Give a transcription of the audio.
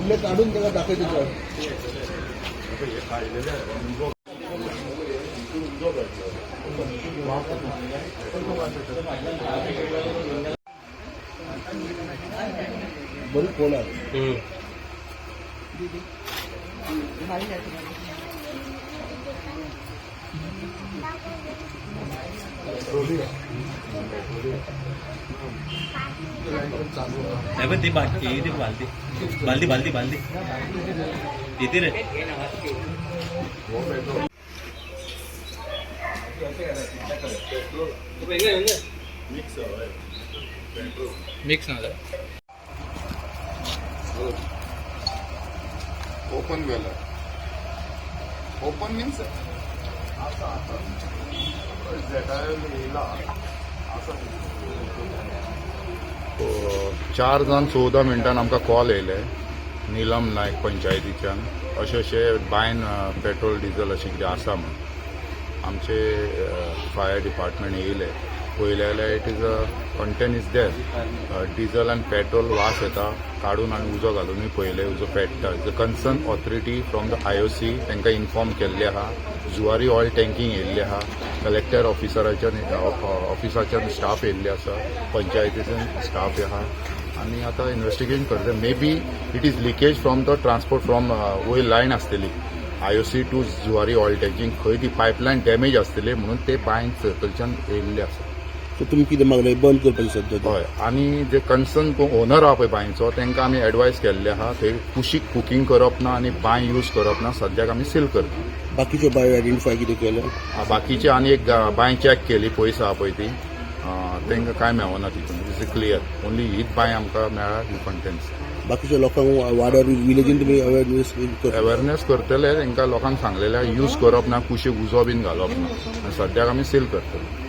फुडले काढून ताका दाखयता. हे काडलेले उजो, उजो मेळटलो. बरी खोल आहे. नाही, पण ती बाकी ती बालदी बालदी बालदी बालदी येते रे. हो, पेट्रोल मिक्स, हय, पेट्रोल. मिक्स ना. ओपन वेल आहे. ओपन मिन्स आसा, आतां झेटायल येयला आसा. 4 जावन 14 मिनटान आमकां कॉल येयले निलम नायक पंचायतीच्यान, अशें अशें बायन पेट्रोल डिझल अशें कितें आसा म्हूण. आमचे फायर डिपार्टमेंट येयले. पळयलें जाल्यार it is a content is there, diesel आनी पेट्रोल वास येता. काडून आनी उजो घालुनूय पळयलें, उजो पेट्टा. The concern authority from the IOC तांकां इन्फॉर्म केल्लें आहा. जुवारी ऑयल टँकींग येयल्ले आहा. कलेक्टर ऑफिसराच्यान ऑफिसाच्यान स्टाफ येयल्ले आसा, पंचायतीच्यान स्टाफ आहा आनी आतां इन्वेस्टिगेशन करता. Maybe it is leakage from the transport from वयर लायन आसतली, IOC to Zuari oil tanking, खंय ती पायपलायन डॅमेज आसतली म्हणून ते बांयन सकलच्यान येयल्ले आसा. सो तुमी कितें मागलें, बंद करपाचें सद्या ते? हय, आनी जे कन्सर्न ओनर आहा पळय बांयचो, तांकां आमी एडवायस केल्ले आहा, थंय कुशीक कुकींग करप ना आनी बांय यूज करप ना. सद्याक आमी सील करता. बाकीच्यो बायो आयडेंटिफाय कितें केलें? बाकीचे आनी एक बांय चॅक केली, पयस आहा पळय ती, तांकां कांय मेळना तितून. Is clear, only हीच बांय आमकां मेळ्ळा कंटेंट्स. बाकीच्या लोकांक वाड्यार, विलेजीन तुमी अवेरनेस करता? अवेरनेस करतले. तांकां लोकांक सांगलेले, यूज करप ना, कुशीक उजो बीन घालप ना आनी सद्याक आमी सील करतले.